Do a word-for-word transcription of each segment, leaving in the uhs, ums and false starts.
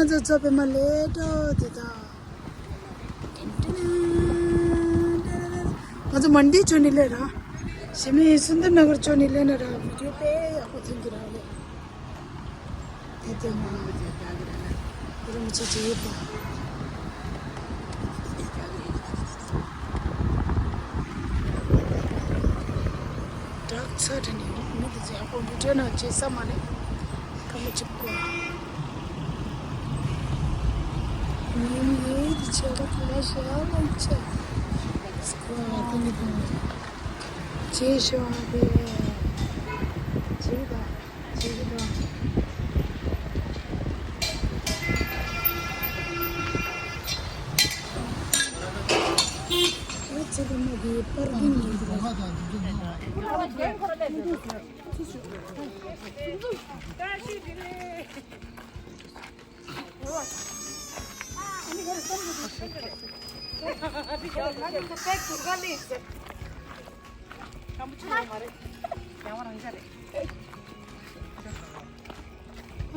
ཚོ་ཚོ་པད་མ་ལས་འགྲོ་དེ་དང་། ང་ཚོ་མན་ཌི་ཅོ་ནི་ལས་ར། ཞི་མི་སུན་དར་ན་གར་ཅོ་ནི་ལས་ན་ར། བི་ཌིའོ་དཔེ་ཡག་པོ་ཐོན་གི་ར་ལས། དེ་དེ་མ་རུ་མི་ཆེ་ཆེ་ཡོད་པ། བྲག་ཚ་དྲན་ཡོང་མི་དེ་ཚོ་ཡག་པོ་མི་དྲན་ན་བྱེད་ས་མ་རེད། ཁ་མི་གཅིག་གོ། ཉིན་ཡོད་དེ་ཆེ་བ་ཁ་ཤ་ལ་ཆེ། སྐོ་དེ་ནི་དུང་ཆེ་ཤོ་བ་དེ་ཆེ་བ།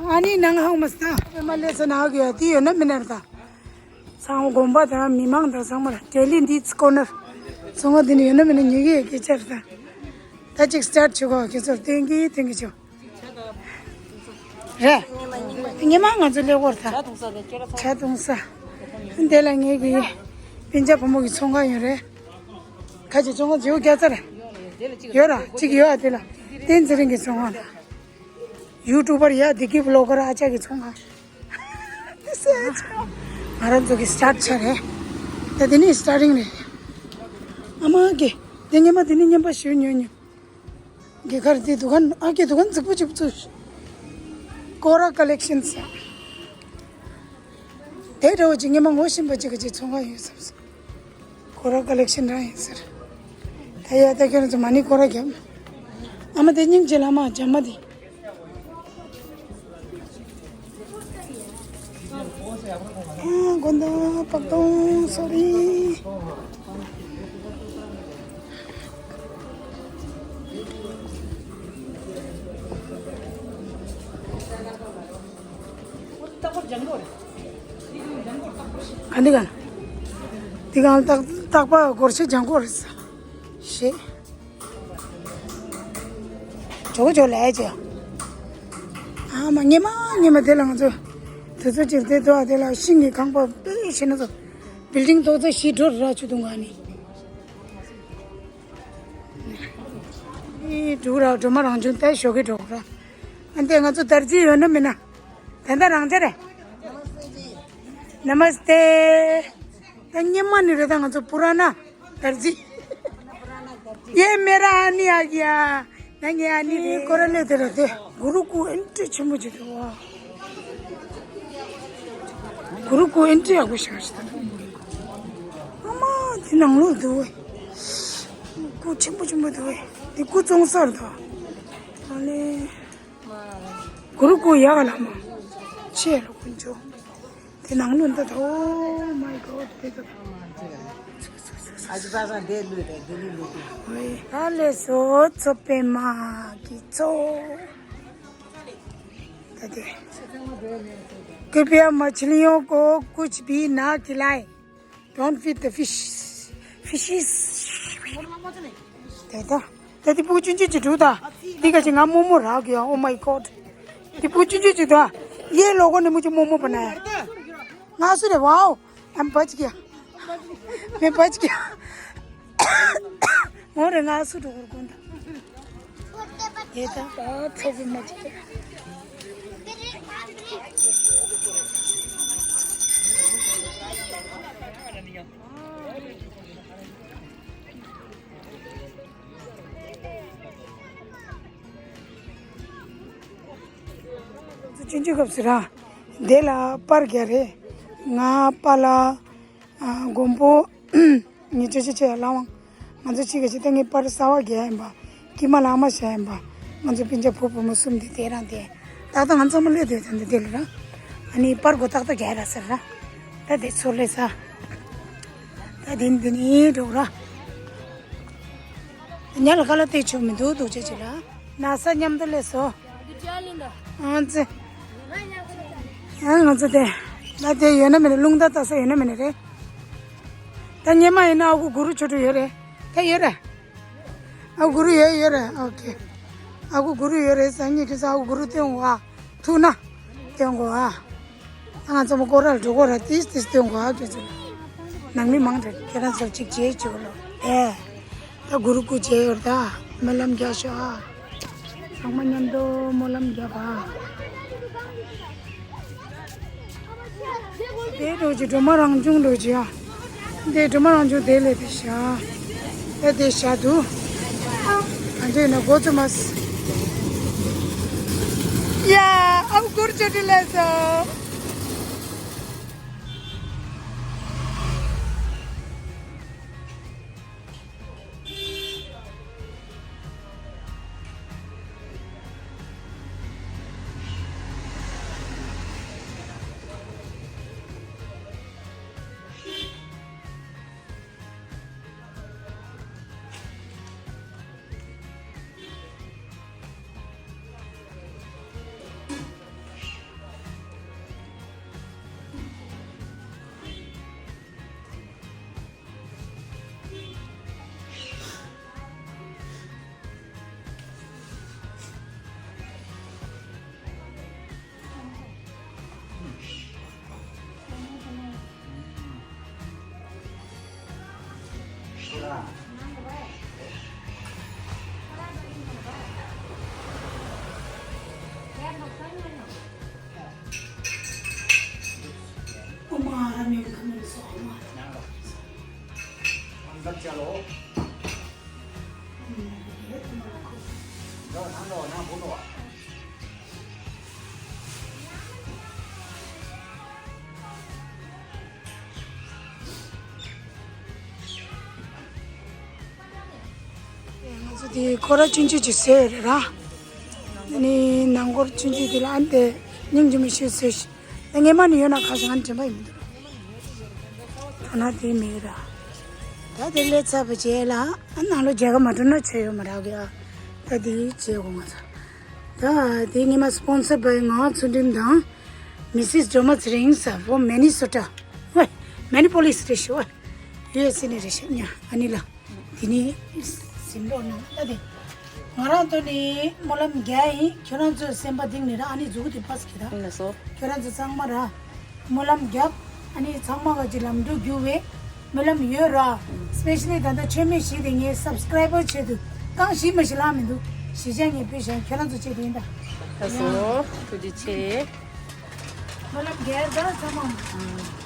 ཨ་ནི་ནང་ཧང་མ་སྟ་མ་ལས་ས་ན་གི་ཡ་དེ་ཡོད་ན་མི་ནར་ད། ཚང་མ་དགོན་པ་དང་མི་མང་དང་ཚང་མར་ཌེ་ལི་འདི་ཚི་ཀོ་ནར་ཚོང་བ་འདི་ནི་ཡོད་ན་མི་ན་ཉེ་གི་སྐད་ཆར་ད། ད་ཅིག་སི་ཊར་ཊི་བྱེད་གོ་ཁྱེད་ཚོར་སྟོན་གི་སྟོན་གི་ཆོ། རེད། ཉི་མ་ང་ཚོ་ལས་བོར་ད། ཇ་འཐུང་ས་དེ་ཁྱོད་ར་ཚོང་། ཇ་འཐུང་ས། འདི་ལ་ངེད་ཀྱི་སྤུན་ཀྱག་བུ་མོ་གི་ཚོང་ཁང་ཡོད་རེད། ཁ་ཅིག་ཚོང་ཁང་ཇོ་རྒྱ་ཚ་རེད། ཡོད་ར་གཅིག་ཡོད་ཨ་དེ་ལ། བསྟན་ཚེ་རིང་གི་ཚོང་ཁང་ད། ཡུ་ཊུབ་པར་ཡ་བདེ་སྐྱིད་བི་ལོག་གར་ཨ་ཅག་གི་ཚོང་ཁང་། ང་རང་ཚོ་གི་སི་ཊར་ཊི་བྱས་རེད། ད་དེ་ནི་སི་ཊར་ཊིང་རེད། ཨ་མ་གི་དེ་ཉི་མ་དེ་ནི་ཉན་པ་ཞུ་ཉོ་ཉོ། དགེ་ཁར་དེ་དུ་གན་ཨ་ཀེ་དུ་གན་རྫིག་པོ་ཅིག་བཙུགས། ཀོ་ར་ཀ་ལེག་ཤན་ཟེར། དེ་འདྲ་བོ་ཅིག་ངས་མ་ངོ་ཤེས་པ་ཅིག་གི་ཅིག་ཚོང་ཁང་ཡོད་བསམ་སོང་། ཀོ་ར་ཀ་ལེག་ཤན་རང་ཡིན་ཟེར། ད་ཡ་ད་ཁྱོད་རང་ཚོ་མ་ཎི་ཀོ་ར་རྒྱབ། ཨ་མ་དེ་སྙིང་རྗེ་ལ་མ་འཇམ་མ་དེ། ཨ་དགོན་དང་བག་དང་སོ་རི། ག་འདི་ག་འདི་ག་རྟག་རྟག་པ་སྒོར་ཆེ་ལྗང་ཁུ་རེད་ས། ཞེས། ཇོ་ཇོ་ལས་ཇོ། ཨ་མ་ངེ་མ་ངེ་མ་དེ་ལ་ང་ཚོ། དུས་ཚོད་ཅིག་དེ་དུ་བ་དེ་ལ་ཤིང་གི་ཁང་པ་དཔེ་ཤེས་ན་ཚོ། བིལ་ཌིང་ཏོག་ཙམ་ཞིག་འགྲོ་ར་ཆུ་དུང་ག་ནི། ཨི་འགྲོ་ར་འགྲོ་མ་རང་བྱུང་ཏེ་ཞོགས་ཀྱི་འགྲོ་ར། ཨ་འདི་ང་ཚོ་དར་རྩིས་ཡོད་ན་མིན་ན། ད་ལྟ་རང་ཅག་རེད། ནམ་སྟེ། ད་སྙེ་མ་ནི་རེད་ད་ང་ཚོ་པུ་ར་ན་དར་རྩིས། ཡེ་མེ་ར་ཨ་ནི་ཨ་གི་ཡ། ད་ངས་ཨ་ནི་རེད། ཀོ་ར་ལེ་དེ་ར་དེ་གུ་རུ་ཀུ་ཨེན་ཊི་ཆེན་པོ་ཅིག་འདུག་བ། གུ་རུ་ཀུ་ཨེན་ཊི་ཡག་པོ་ཞིག་ཞིག་ད། ཨ་མ་དེ་ནང་ལོགས་འདུག་བས། ཀུ་ཆེན་པོ་ཆེན་པོ་འདུག་བས། དེ་ཀུ་བཙོང་ས་རེད་ད། ཨ་ལེ། གུ་རུ་ཀུ་ཡག་ལ་མ། ཆེ་ལོ་ཀུན་ཅོ། དེ་ནང་ལོ་འདི་ད། Oh my God དེ་ད། ཨ་ཅི་པ་སང་དེ་ལུས་རེད་དེ་ལུས་ལུས་དེ། ཨོའི། ད་ལས་སོ་ཚོ་པད་མ་གི་ཚོ། ད་དེ། कृपया मछलियों को कुछ भी ना खिलाएं। Don't feed the fish. Fishes. དེ་ད། ད་དེ་ཕྲུ་གུ་ཆུང་ཆུང་ཅིག་འདུག་ད། འདི་ག་ཅིག་ང་རྨོ་མོ་རག་གི་ཡ། Oh my God. དེ་ཕྲུ་གུ་ཆུང་ཆུང་ཅིག་འདུག་ཨ། ཡེ་ལོ་གོ་ནི་མུ་ཅི་རྨོ་མོ་པ་ན་ཡ། ང་སུ་རེད། Wow. I'm Bajkia. མེ་Bajkia. མོ་རེད་ང་སུ་འགྲོ་གོར་གོན་ད། དེ་ད་ད་ཚོགས་མ་ཅིག་ཚོ་ཆུང་ཆུང་སྐབས་སུ་ར། དེ་ལ་པར་རྒྱག་རེད། ང་པཱ་ལགས། ཨ། མགོན་པོ། ངེད་ཅོ་ཅོ་ཅོ་ཡ་ལ་དབང་། ང་ཚོ་གཅིག་ག་གཅིག་ད་ངའི་པར་གསར་པ་རྒྱག་ཡིན་པ། དཀྱིལ་མ་ལ་ཨ་མ་བཞག་ཡིན་པ། ང་ཚོ་སྤུན་ཀྱག་བུ་བུ་མོ་གསུམ་དེ་དེ་རང་དེ། ཏག་ཏག་ང་ཚང་མ་སླེབས་དེ་དེ་འདི་དེ་ལ་ར། ཨ་ནི་པར་གོ་ཏག་ཏག་རྒྱག་ར་ཟེར་ར། ད་དེ་ཚོ་སླེབས་ས། ད་དེ་འདི་ནི་འགྲོ་ར། ཉ་ལ་ཁ་ལ་བལྟས་ཆོག་མི་འདུག་འདུག་ཅེས་ཅེས་ལ། ན་ས་མཉམ་དུ་སླེབས་སོ། ཨང་ཙི། ཡང་ང་ཚོ་དེ་ད་དེ་ཡོད་ན་མེད་ན། རླུང་རྟ་བཏགས་ས་ཡོད་ན་མེད་ན་རེད། ད་སྔོན་མ་ཡིན་ན་ཨ་ཁུ་གུ་རུ་ཆོ་འཕྲུལ་ཡོད་རེད། ད་ཡོད་རེད། ཨ་གུ་རུ་ཡོད་ཡོད་རེད། ཨོ་ཁེ། ཨ་ཁུ་གུ་རུ་ཡོད་རེད། སང་ཉིན་ཁྱེད་ཚོ་ཨ་ཁུ་གུ་རུ་སྟོན་དགོས་ཨ། ཐུག་ན་སྟོན་དགོས་ཨ། ད་ང་ཚོ་མོ་སྐོར་ར་ལ་འགྲོ་དགོས་ར། ཏིས་ཏིས་སྟོན་དགོས་ཨ། ཁྱེད་ཚོ་ནང་མི་མང་དྲགས། ཁྱེད་རང་ཚོར་གཅིག་བྱེད་བཅུག་ལོ། ཨེ། ད་གུ་རུ་སྐུ་མཇལ་ཡོད་རེད། ད་སྨོན་ལམ་རྒྱག་ཤོག་ཨ། ཚང་མ་མཉམ་དུ་སྨོན་ལམ་རྒྱབ་ཨ། དེ་འགྲོ་གི་སྒྲོལ་མ་རང་བྱུང་འགྲོ་གི་ཨ། དེ་སྒྲོལ་མ་རང་བྱུང་དེ་ལས་དེ་བཞག་དེ་དེ་བཞག་འདུག་ཨ། འདྲ་ན་འགོ་ཚུགས་མ་སོང་། ཡ། ཨ་ཁུ་གུ་རུ་ཆོ་འཕྲུལ་སླེབས་སོང་། ང་ཚོ་དེ་ཁོ་ར་ཆུང་ཆུང་ཅིག་བཟོས་ཡོད་རེད་ར། ཨ་ནི་ནང་སྐོར་ཆུང་ཆུང་དེ་ལ་ཨ་ནི་དེ་སྙིང་རྗེ་མོ་ཞིག་བཟོས་ཤིག་ད་ངས་མ་ནི་ཡོད་ན་ཁ་ཤས་ང་དྲན་པ་ཡིན་མི་འདུག་ཐ་ན་དེ་མེད་ར། ད་དེ་ལས་ཚ་པོ་བྱས་ལ་ཨ་ནང་ལོ་རྒྱལ་ཁ་མ་འགྲོ་ན་ཆོ་ཡོད་མ་རག་གི་ཨ། ད་དེ་བྱས་གོ་ང་ཚོ། ད་དེ་ངས་མ་སི་པོན་སར་བའི་ངག་ཚུལ་ཁྲིམས་དང་། མི་སིས་ཌོ་མ་ཚེ་རིང་ས་ཕོ་མེ་ནི་སོ་ཊ། ཝེ། མེ་ནི་པོ་ལིས་རེད་ཤི་ཝེ། ཡུ་ཨེས་ཨེ་ནས་རེད་ཤི་ཉ་ཨ་ནི་ལ། དེ་ནི་ཟིན་ལོག་ན་ལ་དེ། ང་རང་ཚོ་ནི་སྨོན་ལམ་རྒྱག་ཡིན། ཁྱོད་རང་ཚོའི་སེམས་པ་གཏིང་ནས་ར་ཨ་ནི་མཛུ་གུ་དེ་པ་སི་ཁྱེད་ད། ཡིན་ལ་སོ། ཁྱོད་རང་ཚོ་ཚང་མ་ར་སྨོན་ལམ་རྒྱབ། ཨ་ནི་ཚང་མ་ག་ཅི་ལམ་འགྲོ་རྒྱུ་བས་སྨོན་ལམ་ཡོད་ར། སི་པེ་ཤ་ལི་ད་ལྟ་མཆོད་མེ་བཞི་དེ་ངའི་སབ་སི་ཀ་རའི་བར་ཆེད་དུ་རྐང་བཞི་མ་ཞིག་ལངས་མི་འདུག་བཞི་ཆ་ངས་ཕུལ་བཞག་ཁྱོད་རང་ཚོ་ཆེད་དུ་ཡིན་ད། ལ་སོ། ཐུགས་རྗེ་ཆེ། སྨོན་ལམ་རྒྱག་ད་ཚང་མ།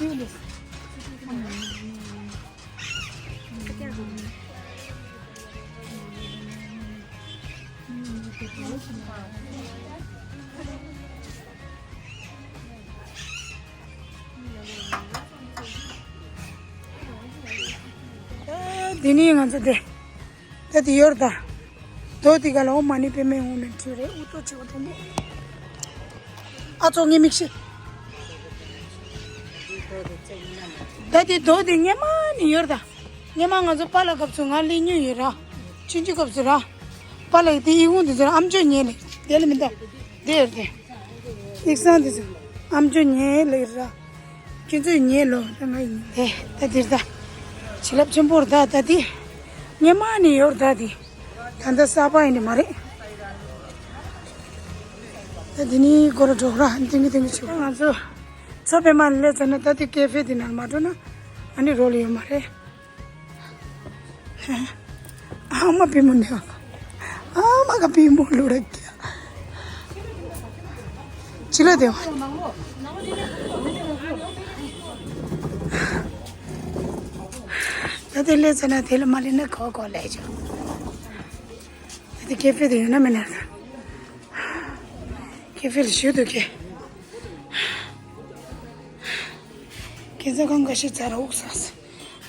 ད་དེ་ནས་ང་ཚོ་དེ་ད་དེ་ཡོད་ད། རྡོ་དེ་ག་ལ་ཨོཾ་མ་ཎི་པདྨེ་ཧཱུྃ་ནས་འཕྲོས་རེད། ཨུ་ཏོ་ཆེ་བ་དང་པོ། ཨ་ཚོ་ངའི་མིག་ཤེས། ད་དེ་རྡོ་དེ་སྔོན་མ་ནས་ཡོད་ད། སྔོན་མ་ང་ཚོ་པཱ་ལགས་སྐབས་སུ་ང་སླེབས་མྱོང་ཡོད་ར། ཆུང་ཆུང་སྐབས་སུ་ར། པཱ་ལགས་དེ་ཡི་ཧུང་དེ་ཚོ་ཨམ་ཅོག་ཉན་ལེ་དེ་ལ་མི་འདུག་དེ་ཡོད་དེ། ཡིག་ཚང་དེ་ཚོ་ཨམ་ཅོག་ཉན་ལེ་ར། ཁྱེད་ཚོས་ཉན་ལོ། ད་ང་ཡིན་དེ་ད་དེར་ད། བྱིན་རླབས་ཆེན་པོར་ད་ད་དེ། སྔོན་མ་ནས་ཡོད་ད་དེ། ད་ལྟ་གསར་པ་ཡིན་ནི་མ་རེད། ད་དེ་ནི་སྒོ་ར་འགྲོ་ར་འདི་གི་འདི་གི་ཆུ། ང་ཚོ་ཚོ་པད་མ་ལ་སླེབས་ཚར་ན་ད་དེ་ཀེ་ཧྥེ་འདི་ནང་མ་འགྲོ་ན་ཨ་ནི་རོལ་ཡོད་མ་རེད། ཨ་མ་པི་མོ་ནི་ཨ་མ་ག་པི་མོ་ལུ་ར་ཀྱ་ཅི་ལ་དེ་བ། ད་དེ་སླེབས་ཚར་ན་དེ་ལ་མ་སླེབས་ན་གོ་གོ་ལས་ཆོག་ད་དེ་ཀེ་ཧྥེ་དེ་ཡོད་ན་མེད་ན། ཀེ་ཧྥེ་ལ་ཞུ་འདུག་གེ། ཁྱེད་ཚོ་གང་ག་ཤི་ཚར་འོག་ས།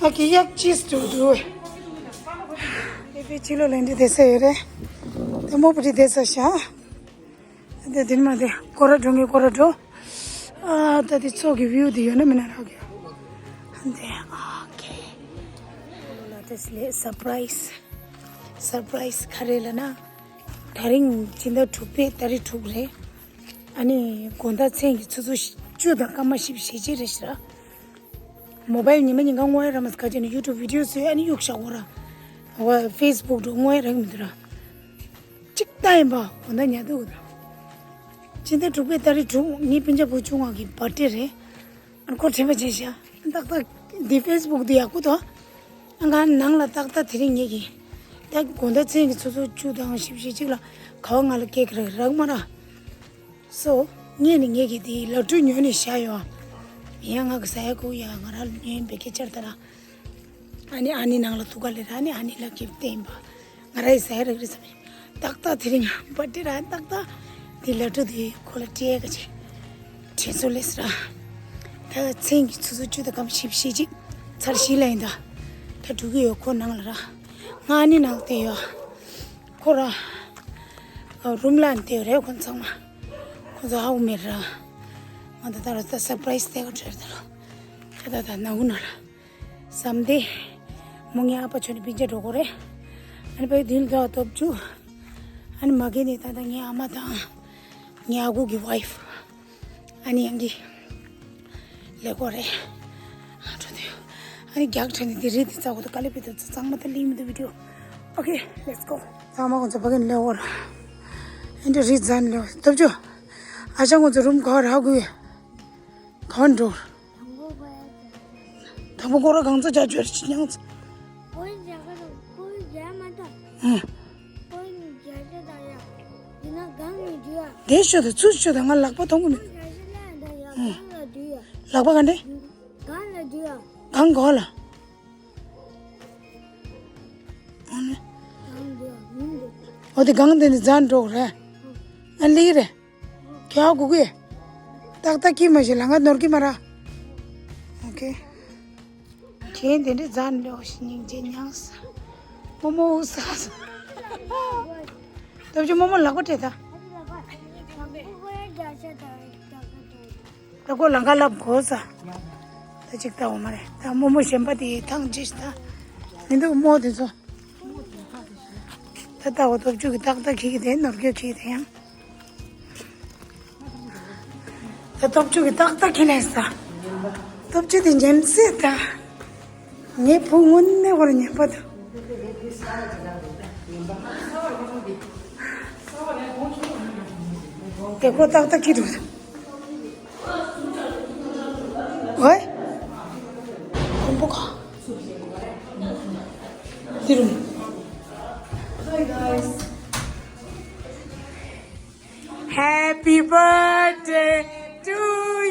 ཨ་ཀི་ཡག་ཅིས་ཏུ་དུ། དེ་པའི་ཕྱི་ལོ་ལན་འདི་བསྡད་ས་ཡོད་རེད། དེ་མོ་པུ་ཏི་བསྡད་ས་ཤ། དེ་དེ་མ་དེ་ཀོ་ར་འགྲོ་ངེ་ཀོ་ར་འགྲོ། ཨ་ད་དེ་ཚོགས་ཀྱི་བིའུ་དེ་ཡོད་ན་མིན་ན་རག་གི། དེ་ཨ་ཀི། ལ་དེ་སི་ལེ་སར་པ་རའི་སི། སར་པ་རའི་སི་ག་རེ་ལབ་ན། དེ་རིང་སྤྱི་ཟླ་དྲུག་པའི་ཏ་རིག་དྲུག་རེད། ཨ་ནི་དགོང་དག་མཚན་གྱི་ཆུ་ཚོད་བཅུ་དང་སྐར་མ་བཞི་བཅུ་ཞེ་གཅིག་རེད་ཤག་མོ་བྷའིལ་ཉི་མ་ཉིན་གང་བརྔོ་ཡ་རག་མ་སི་ཁ་ཅན་ཡུ་ཊུབ་བི་ཌི་ཡོ་བཟོས་ཨ་ནི་གཡུག་བཞག་གོ་ར། འོ་ཕེ་སི་བུག་འགྲོ་བརྔོ་ཡ་རག་མི་འདུག་ར། གཅིག་ལྟ་ཡིན་པ་དགོང་དག་ཉལ་འདུག་གོ་ར། སྤྱི་ཟླ་དྲུག་པའི་ཏ་རིག་དྲུག་ངའི་སྤུན་ཀྱག་བུ་ཆུང་བ་གི་བར་ཐི་ཌེ་རེད། ཨ་ཁོ་དྲན་པ་བརྗེད་ཤག་ཏག་ཏག་འདི་ཕེ་སི་བུག་འདི་ཡག་པོ་འདུག་ཨ་ང་ནང་ལ་ཏག་ཏག་དེ་རིང་ངེད་ཀྱི། ད་དགོང་དག་མཚན་གྱི་ཆུ་ཚོད་བཅུ་དང་བཞི་བཅུ་ཞེ་གཅིག་ལ་ག་བ་ང་ལ་སྐད་ཀྱི་རག་རག་མ་རག་སོ། ངས་ནི་ངེད་ཀྱི་དེའི་ལག་འཕྲུལ་ཉོས་ནས་བཞག་ཡོད། མི་ཡང་ང་གི་ཟ་ཡ་ཁུག་ཡ་ང་རང་ལ་ཉོས་ཡིན་པའི་སྐད་ཆར་ལྟ་ན། ཨ་ནི་ཨ་ནི་ནང་ལ་ཐུག་ག་ལེ་ར་ཨ་ནི་ཨ་ནི་ལ་ཀིབ་བསྟན་པ། ང་ར་ཡི་ཟ་ཡ་རག་རེད་བསམ། ཏག་ཏག་དེ་རིང་བར་ཐི་ཌེ་ར་ཏག་ཏག་དེ་ལ་ཏྲུ་དེ་ཁོ་ལ་སྤྲད་ག་ཅིག་དྲན་གསོ་ལས་ར། ད་མཚན་གྱི་ཆུ་ཚོད་བཅུ་དང་སྐར་མ་བཞི་བཅུ་ཞེ་གཅིག་ཚར་བཞི་ལ་ཡིན་ད། ད་འགྲོ་གི་ཡོད་ཁོ་ནང་ལ་ར། ང་ཨ་ནི་ནང་བསྡད་ཡོད། ཁོ་ར། རུམ་ལ་བསྡད་ཡོད་རེད་ཁོ་ཚང་མ། ཁོ་ཚོ་ཧ་གོ་མེད་ར། ང་ད་ལྟ་ར་ད་སར་པ་རའི་སི་སྟེར་ག་འགྲོ་ཡོད་ད་ར། ད་ད་ད་ན་འུ་ན་ར། བསམ་སྟེ། མོ་ངའི་ཨ་ཕ་ཆོ་ནི་སྤུན་ཀྱག་འགྲོ་གོ་རེད། ཨ་ནི་ཕ་ཡུལ་དུ་ལ་ད་སྟོབས་བཅུ། ཨ་ནི་མ་གི་ནི་ད་ལྟ་ངའི་ཨ་མ་དང་། ངའི་ཨ་ཁུ་གི་ཝའི་ཕུ། ཨ་ནི་ཡང་གི། ལས་གོ་རེད། ཨ་འགྲོ་དུས། ཨ་ནི་རྒྱག་ཁྲ་ནི་དེ་རེད་དེ་ཚ་གོ་ད་དཀའ་ལས་པི་ད་ཚ་ཚང་མ་ད་ལིང་མི་འདུག་བི་ཌི་ཡོ། Okay, let's go. ཚང་མ་ཁོང་ཚོ་ཕ་གི་ནི་ལས་གོ་ར། ཨ་འདྲ་རི་ཛན་ལས་སྟོབས་བཅུ། ཨ་ཞང་ཁོང་ཚོ་རུམ་ག་ར་གུ་ཡོད། གང་འགྲོ། དང་པོ་སྐོར་ར་གང་ཚ་བྱ་བྱོས་ཤི་ཉང་ཚ། ཨོ་ཡིན་བྱ་ག་རུ་ཨོ་ཡིན་བྱ་མ་ད། ཨ། ཨོ་ཡིན་བྱ་བྱ་ད་ཡ། འདི་ན་གང་ནས་འདུས་ཡ། དེ་ཤོད་དང་ཚུར་ཤོད་དང་ང་ལག་པ་མཐོང་གི་མེད། ཨོ་ཡིན་བྱ་བྱ་ལ་ད་ཡ་ཨ། གང་ལ་འདུས་ཡ། ལག་པ་ག་འདྲས། གང་ལ་འདུས་ཡ། གང་གོ་ལ། ཨོ་ནི། གང་འདུས་ཡ་མི་འདུག་ཨོ་དེ་གང་དེ་ནི་ཛན་འགྲོ་རེད། ཨ་ལི་རེད། ཁྱོད་གུ་གུ་ཡ། ཏག་ཏག་གི་མ་ཤེས་ལ་ང་ནོར་གི་མ་ར། ཨོ་ཁེ། ཁྱེད་དེ་འདྲའི་ཛན་ལོ་ཞིག་སྙིང་རྗེ་མྱངས། མོ་མོ་འུ་ས། སྟོབས་ཆུ་མོ་མོ་ལག་པ་སྤྲད་ད། ད་ཁོ་ལང་ཀ་ལབ་དགོས་ས། ད་ཅིག་ལྟ་འོ་མ་རེད་ད་མོ་མོ་གཞན་པ་དེ་ཐང་ཅིག་ད། མི་འདུག་མོ་དེ་ཚོ། ད་ལྟ་འོ་སྟོབས་ཆུ་གི་ཏག་ཏག་ཁྱི་གི་དེ་ནོར་གྱི་ཁྱི་དེ་ཡང་། ད་སྟོབས་ཆུ་གི་ཏག་ཏག་ཁྱི་ལས་ས། སྟོབས་ཆུ་དེ་ཉན་སྲིད་ད། ངའི་བུ་དངོས་གནས་བར་ཉན་པ་དང་། དེ་ཁོ་ཏག་ཏག་ཁྱི་འདུག་ཨོའི། ཁོང་པོ་ག་འདི་རུ། Hi guys. Happy birthday to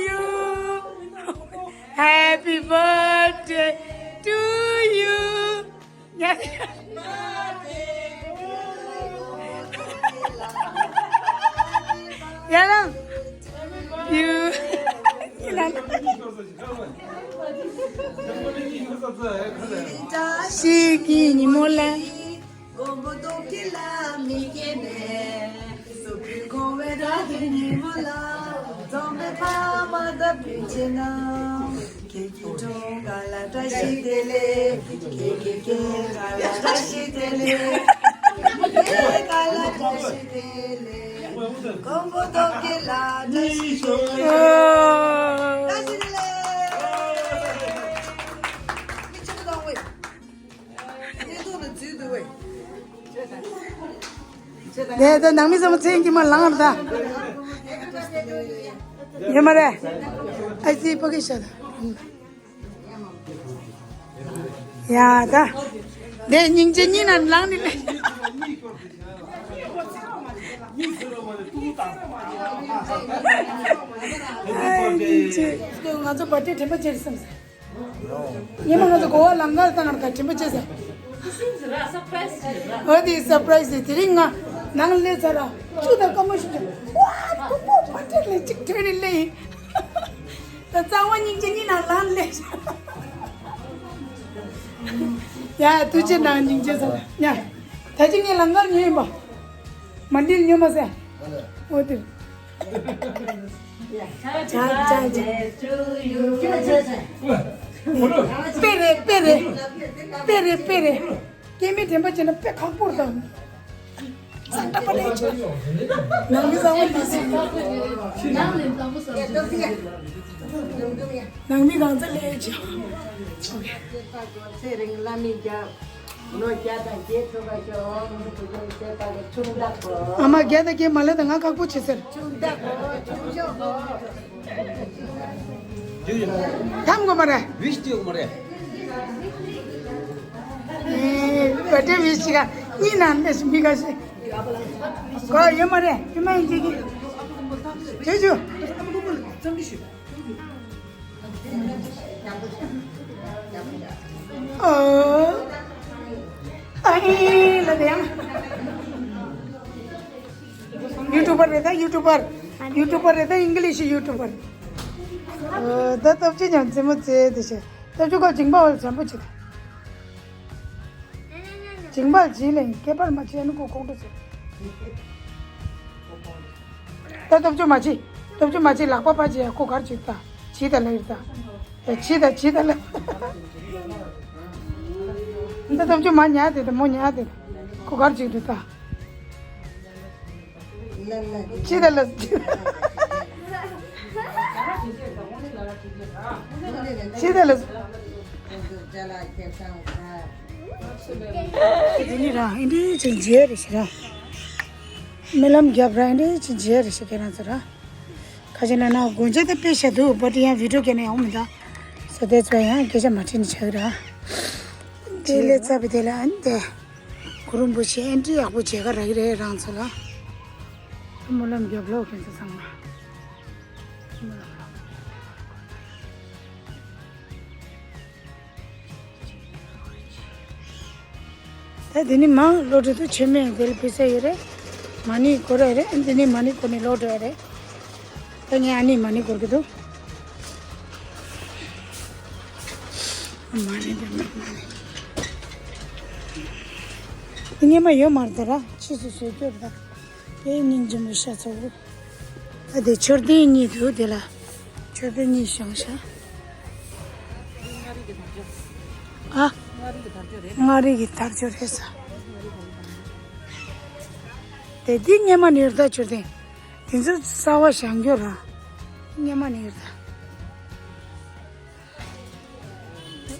you. Happy birthday to you. ཡ་ལ། ཡུ། ཡ་ལ། ཤིག་གི་ཉི་མོ་ལ། མགོན་པོ་རྡོ་རྗེ་ལ་མི་སྐྱེ་ནས། སུ་ཕི་གོ་བའི་ར་གི་ཉི་མ་ལ། འཛོམས་པའི་ཕ་མ་དང་སྤུན་མཆེད་རྣམས། ཁྱེད་ཀྱི་གྲོངས་ག་ལ་བཀྲ་ཤིས་བདེ་ལེགས། ཁྱེད་ཀྱི་སྐྱེས་ག་ལ་བཀྲ་ཤིས་བདེ་ལེགས། ཁྱེད་ག་ལ་བཀྲ་ཤིས་བདེ་ལེགས། མགོན་པོ་རྡོ་རྗེ་ལ་བཀྲ་ཤིས་བདེ་ལེགས། བཀྲ་ཤིས་བདེ་ལེགས། མི་ཆུང་གཏོང་བས། ནས་ད་ནང་མི་ཚང་མ་མཚན་གྱིས་མ་ལངས་ད། ཡོད་མ་རེད། ཨ་ཙི་ཕ་གི་ཤ་ད། ཡ་ད། དེ་སྙིང་རྗེ་གཉིས་ན་ལངས་ནི་ལེ། ཨ་སྙིང་རྗེ། ང་ཚོ་བར་ཐི་ཌེ་དྲན་པ་བརྗེད་བསམ་སོང་། ཉི་མ་ང་ཚོ་གོ་བ་ལང་ཀར་བཏང་ང་ད་དྲན་པ་བརྗེད་ཟེར། འོ་དེ་སར་པ་རའི་སི་དེ་དེ་རིང་ང་ནང་སླེབས་ཚར་ར་ཆུ་དང་སྐར་མ་ཤུགས་ཀྱིས་ཝ་དུ་མོ་བར་ཐི་ཌེ་ལ་གཅིག་ཐོན་ནས་སླེབས་ཡིན། ད་གཙང་བ་སྙིང་རྗེ་གཉིས་ནང་ལངས་ལས། ཡ་ཐུགས་རྗེ་གནང་། སྙིང་རྗེ་ཟེར་ཡ། ད་ཅི་ངས་ལང་ཀར་ཉོས་ཡིན་པ། མ་འདྲིལ་ཉོས་མ་ཟེར། འོ་དེ། ཅག་ཅག་ཅག་སྤེ་རེ་སྤེ་རེ། སྤེ་རེ་སྤེ་རེ། སྐྱེ་དམན་དྲན་པ་བྱས་ན་དཔེ་ཁག་པོ་རེད་དམ། ཙང་ཀྲ་པ་ལས་ཆེ། ནང་མི་བཟང་བོ་འདི་ཟིན། ནང་མི་གང་ཚ་ལས་ཆེ། ཚེ་རིང་བླ་མའི་རྒྱབ། ལོ་བརྒྱ་དང་བརྒྱད་ཐུབ་པ་ཤོག། ཨ་མ་བརྒྱ་དང་བརྒྱད་མ་ལས་དང་ང་ཁག་པོ་བྱེད་ཟེར། ཐམ་གོ་མ་རེད། བིས་ཏི་ཡོད་མ་རེད། ཨེ་བ་ཏྲེ་བིས་ཅི་ག་གཉིས་ནང་ནས་མི་ག་ཤི། གོ་ཡོད་མ་རེད། ཡོད་མ་ཡིན་ཅིག་གི། ཇུ་ཇུ། ཨོ། ཨ་ཧེ་ལ་དེ་ཡང་། ཡུ་ཊུབ་པར་རེད་ད། ཡུ་ཊུབ་པར། ཡུ་ཊུབ་པར་རེད་ད། ཨིང་ལིཤ་ཡུ་ཊུབ་པར། ཨོ་ད་སྟོབས་ཆེ་ཉམས་རྩེད་མོ་རྩེ་དེ་བྱས། སྟོབས་ཆེ་ཁོ་སྦྱིན་པ་བ་བྱམས་པོ་བྱེད་ད། སྦྱིན་པ་བྱིན་ལས་སྐྱེ་བར་མ་བྱེད་ནི་ཁོ་ཁོང་ཁྲོ་བྱེད། ད་སྟོབས་ཆུ་མ་བྱེད། སྟོབས་ཆུ་མ་བྱེད། ལག་པ་ཕར་བྱེད། ཁོ་གར་བྱེད་ད། བྱེད་ད་ལ་ཡིར་ད། ཨེ་བྱེད་ད་བྱེད་ད་ལ། ད་སྟོབས་ཆུ་མ་ཉལ་དེ་ད་མོ་ཉལ་དེ་ད། ཁོ་གར་བྱེད་དུ་ད། ཅི་ད་ལ། ཅི་ད་ལ། དེ་ནི་ར་ཨིན་དྲི་ཅིག་མཇལ་རེ་ཞིག་ར། རྨི་ལམ་རྒྱབ་ར་ཨིན་དྲི་ཅིག་མཇལ་རེ་ཞིག་ཁྱེད་རང་ཚོ་ར། ཁ་ཅིག་ན་ན་དགོན་ཆ་ད་དཔེ་ཤ་འདུག་བ་དེ་ཡང་བི་ཌིའོ་སྐྱེལ་ན་ཡོང་མི་འདུག་སོ་དེ་ཚོ་ཡང་སྐད་ཆ་མ་དྲིས་ནས་ཆགས་ར། དེ་ལས་ཚ་བི་དེ་ལ་ཨན་དེ། གུ་རུ་རིན་པོ་ཆེ་ཨེན་ཏྲི་ཡག་པོ་བྱེད་ག་རག་གི་རེད་རང་ཚོ་ལ། སྨོན་ལམ་རྒྱབ་ལོག་ཁྱེད་ཚོ་ཚང་མ། ད་འདི་ནི་མ་ལོ་འགྲོ་དུ་ཆེ་མེད་འདི་ལ་ཕི་ས་ཡོད་རེད། མ་ཎི་སྐོར་རེད། འདི་ནི་མ་ཎི་སྐོར་ནི་ལོ་འགྲོ་ཡ་རེད། ད་ངས་ཨ་ནི་མ་ཎི་སྐོར་གི་འདུག་མ་ཎི་འདི་མ་ཎི་འདི་ངས་མ་ཡོད་མ་རེད་ད་ར། ཕྱིས་སུ་བཟོས་སྐྱོར་ད། དེའི་སྙིང་རྗེ་མོ་ཤ་ཚ་བོ། ཨ་དེ་མཆོད་རྟེན་གཉིས་འདུག་དེ་ལ། མཆོད་རྟེན་གཉིས་བཞེངས་ཤག་ཨ། མངའ་རིས་ཀྱི་དར་ལྕོག་རེད་ས། དེ་འདི་སྔས་མ་ནི་ཡོད་ད་མཆོད་རྟེན། དེ་ཚོ་གསར་བ་བཞེངས་རྒྱུ་ར། སྔས་མ་ནི་ཡོད་ད།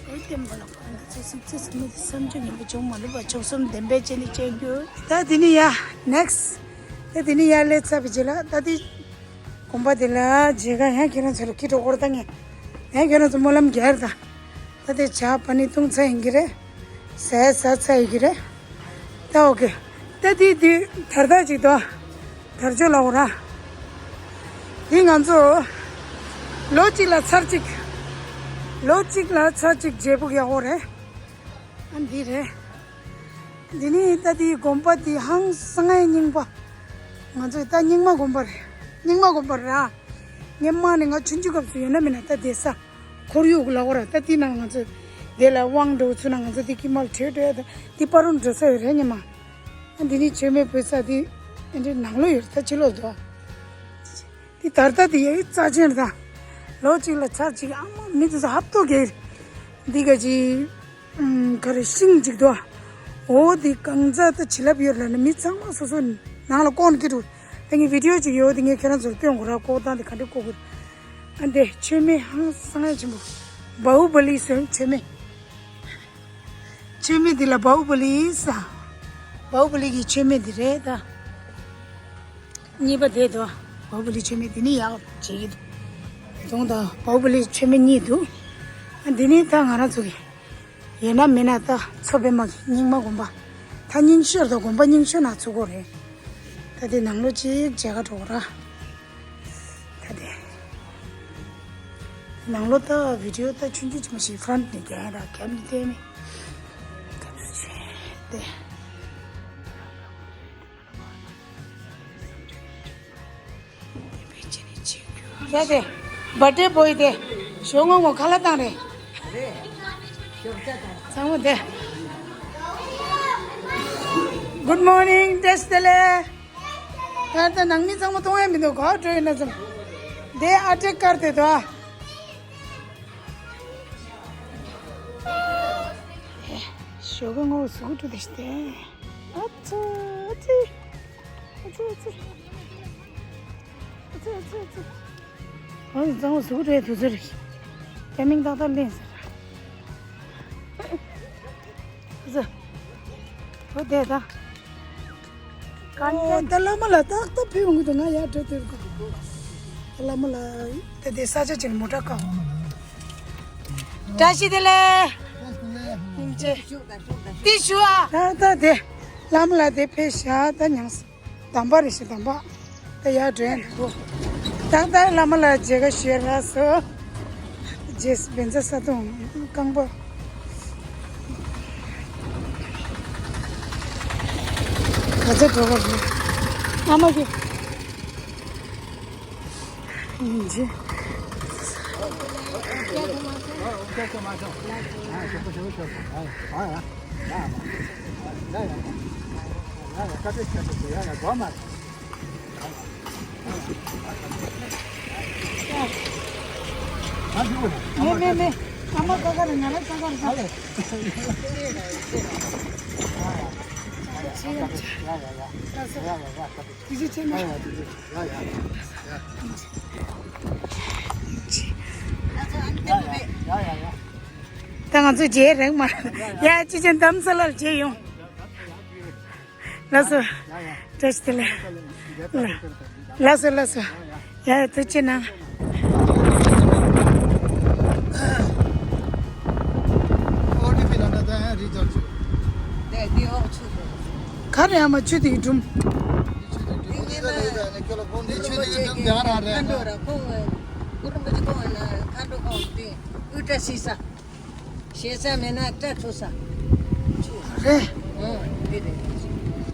ཨོ་བསྟན་པ་ལ་ཁོ་ན་ཚེ་སྲིད་ཚེ་སྲིད་མི་དེ་བསམ་བརྗོད་ངན་པ་བྱུང་མ་ལུས་པ་མཆོག་གསུམ་བདེན་པའི་ཅན་ནི་སྤྱོད་རྒྱུ། ད་དེ་ནི་ཡ་ནེགས། ད་དེ་ནི་ཡ་ལས་ཚ་བི་ཇི་ལ་ད་དེ། གོམ་པ་དེ་ལ་མཇལ་ཁ་ཡང་ཁྱེད་རང་ཚོ་ལ་ཁྱི་གྲོགས་སྐོར་ད་ངས་ཡང་ཁྱེད་རང་ཚོ་སྨོན་ལམ་རྒྱག་ད། ད་དེ་ཇ་པ་ནི་བཏུང་ཚར་ཡིན་གྱི་རེད། ཟས་ཟ་ཚར་ཡིན་གྱི་རེད། ད་ཨོ་ཀེ། ད་དེ་དེ་དར་ཐག་ཅིག་ཏོ། དར་ལྕོག་ལ་འོ་ར། འདི་ང་ཚོ་ལོ་གཅིག་ལ་ཚར་གཅིག་ལོ་གཅིག་ལ་ཚར་གཅིག་མཇལ་ཕུག་ཡག་པོ་རེད། ཨ་འདི་རེད། འདི་ནི་ད་འདི་དགོན་པ་འདི་ཧང་སང་ངའི་རྙིང་པ། ང་ཚོ་ད་རྙིང་མ་དགོན་པ་རེད། རྙིང་མ་དགོན་པ་ར། སྔན་མ་ནས་ང་ཆུང་ཆུང་སྐབས་སུ་ཡོད་ན་མིན་ན་ད་བསྡད་ས། ཁོར་ཡུག་ལ་འོ་ར་ད་འདི་ནང་ང་ཚོ་བསྡད་ལ་དབང་འགྲོ་ཚུལ་ན་ང་ཚོ་འདི་ཀི་མལ་བྲོས་བྲོས་ད་འདི་པ་རུ་འགྲོ་ས་ཡོད་རེད་སྔན་མ། ཨ་འདི་ནི་བྱེད་མེད་བོད་ས་འདི་ཨ་འདི་ནང་ལོ་ཡོད་རེད་ད་ཕྱི་ལོགས་འདུག་འདི་ད་ལྟ་འདི་ཡ་རྩ་ཆེན་རེད་ད། ལོ་གཅིག་ལ་ཚར་གཅིག་ཨ་མ་མི་དེ་ཚོ་ཧབ་ཏོ་གེ། འདི་ག་ཅི། ཨམ་ག་རེ་ཤིང་གཅིག་འདུག་འོ་འདི་གང་ཚ་ད་བྱིན་རླབས་ཡོད་ལ་ནི་མི་ཚང་མ་སོ་སོ་ནང་ལ་བཀོན་གྱི་འདུག་ད་ངས་བི་ཌིའོ་གཅིག་ཡོད་དེ་ངས་ཁྱེད་རང་ཚོར་སྟོན་དགོས་ར་བཀོག་སྟངས་དེ་ག་འདྲ་བཀོག་དགོས། ཨ་འདི་མཆོད་མེ་ཧང་སང་ཆེན་པོ། བྷ་ཧུ་བ་ལི་ཟེར་མཆོད་མེ། མཆོད་མེ་འདི་ལ་བྷ་ཧུ་བ་ལི་ཟེར། བྷ་ཧུ་བ་ལི་གི་མཆོད་མེ་འདི་རེད་ད། གཉིས་པ་དེ་དོ། བྷ་ཧུ་བ་ལི་མཆོད་མེ་འདི་ནི་ཡག་བྱེད་ཀྱི་འདུག་དོང་དང་བྷ་ཧུ་བ་ལི་མཆོད་མེ་གཉིས་འདུག་ཨ་འདི་ནི་ད་ང་རང་ཚོ་གི་ཡོད་ན་མེད་ན་ད་མཚོ་པདྨ་གི་རྙིང་མ་དགོན་པ། ད་རྙིང་ཤོས་དང་དགོན་པ་རྙིང་ཤོས་ན་ཚུགས་ཀྱི་རེད། ད་དེ་ནང་ལོགས་གཅིག་མཇལ་ཁ་འགྲོ་གི་ར། ད་དེ། ནང་ལོགས་ད་བི་ཌིའོ་ད་ཆུང་ཆུང་ཅིག་མ་ཞིག་ཧྥྲོན་ཊི་ནས་རྒྱག་ཡིན་ར་རྒྱབ་ནས་བལྟས་མེད། སྐབས་སུ་ཆེ་སྟེ། དེ་བས་ཅི་ནས་བྱེད་རྒྱུ། ད་དེ། བྷར་ཌེ་བྷོ་ཡི་དེ། ཞོགས་སྔོན་མོ་ཁ་ལག་བཏང་རེད། ཚང་མ་དེ། Good morning, བཀྲ་ཤིས་བདེ་ལེགས། ད་ལྟ་ནང་མི་ཚང་མ་མཐོང་ཡ་མི་འདུག་ག་འགྲོ་ཡོད་ན་ཙམ། དེ་ཨ་ཊེག་ཀར་དེ་དོ། ཞོགས་ཀ་ངོ་གཟུགས་སྒྲོ་དེ་ཤི་དེ། ཨ་ཙི་ཨ་ཙི། ཨ་ཙི་ཨ་ཙི། ཨ་ཙི་ཨ་ཙི་ཨ་ཙི། ཨ་ཙི་གཙང་བོ་གཟུགས་སྒྲོ་དུས་ཚོད་རེད། དེ་མིང་ཏག་ཏག་ལེན་ཟེར། ཨ་ཙི། ཨོ་དེ་ད། ཀན་ཀན། ད་བླ་མ་ལ་ཏག་ཏག་ཕེབས་འོང་གི་འདུག་ང་ཡར་འགྲོ་དུས་གོ། ད་བླ་མ་ལ་ད་དེ་ས་ཆ་ཅིག་མོ་ཊ་བཀག་བཀྲ་ཤིས་བདེ་ལེགས། ཡིན་ཅེ། ཏི་ཞུ་ཨ། ད་ད་དེ་བླ་མ་ལ་དེ་ཕེབས་ཤག་ད་མྱངས་སོ། དམ་པ་རེད་ཤག་དམ་པ། ད་ཡར་འགྲོ་ཡ་འདུག་ད་ད་བླ་མ་ལ་མཇལ་ཁ་ཞུ་ཡ་ལགས་སོ། རྗེས་སུ་བཛྲ་ས་དུང་རྐང་པ། ག་ཚོད་འགྲོ་བར་རེད། ཨ་མ་གི། ཡིན་གྱི། མེ་མེ་མེ། ཨ་མ་ཀ་ཀ་རེད། ང་ལ་ཀ་ཀ་རེད། ཡ་ཡ་ཡ། ཡ་ཡ་ཡ། ཡ་ཡ་ཡ། ད་ང་ཚོ་རྗེས་རིང་མ། ཡ་ཅི་ཅན་དམ་ས་ལ་རྗེས་ཡོང་། ལགས་སོ། བཀྲ་ཤིས་བདེ་ལེགས། ལགས་སོ་ལགས་སོ། ཡ་ཐུགས་རྗེ་གནང་། ག་རེ་ཨ་མ་ཆུ་དེ་སྒྲུང་། ཆུ་དེ་སྒྲུང་། ཁ་འགྲོ་ར་ཁོང་། གུ་རུ་མི་ཁོང་ལ་ཁ་འགྲོ་ཁོང་དེ་དབུ་སྐྲ་སིལ་ས། ཞེ་ས་མེད་ན་སྐྲ་འཁྲུ་ས། རེད། ཨང་། འདི་རེད།